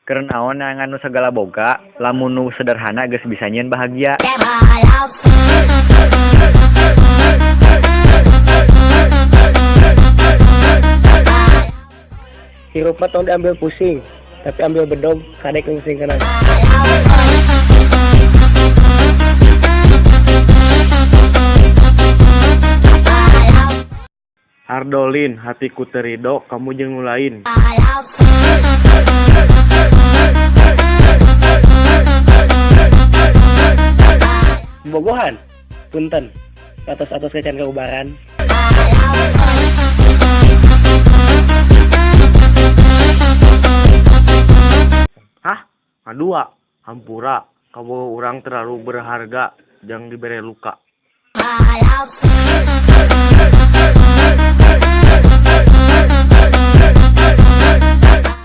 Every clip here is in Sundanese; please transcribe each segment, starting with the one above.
Keur naon neangan nu sagala boga, lamun nu sederhana geus bisa nyieun bahagia. Hirup mah tong diambil pusing, tapi ambil bedog kadek nungsingkeunana. Hardolin hatiku teu rido kamu jeung nu lain. Bobogohan, punten, atos-atos ge can kaubaran. Hah? Ngadua? Hampura, kabogoh urang terlalu berharga jang dibere luka.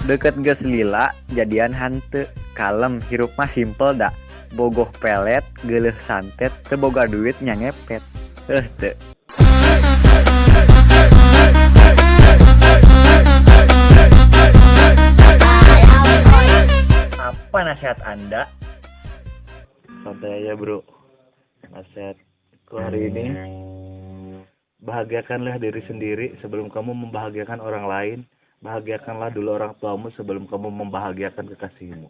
Deukeut geus lila jadian hanteu, kalem hirup mah simpel da. Bogoh pelet, geuleuh santet, teu boga duit nya ngepet. Heuh teu. Apa nasihat Anda? Santai aja bro. Nasihatku hari ini, bahagiakanlah diri sendiri sebelum kamu membahagiakan orang lain. Bahagiakanlah dulu orang tuamu sebelum kamu membahagiakan kekasihmu.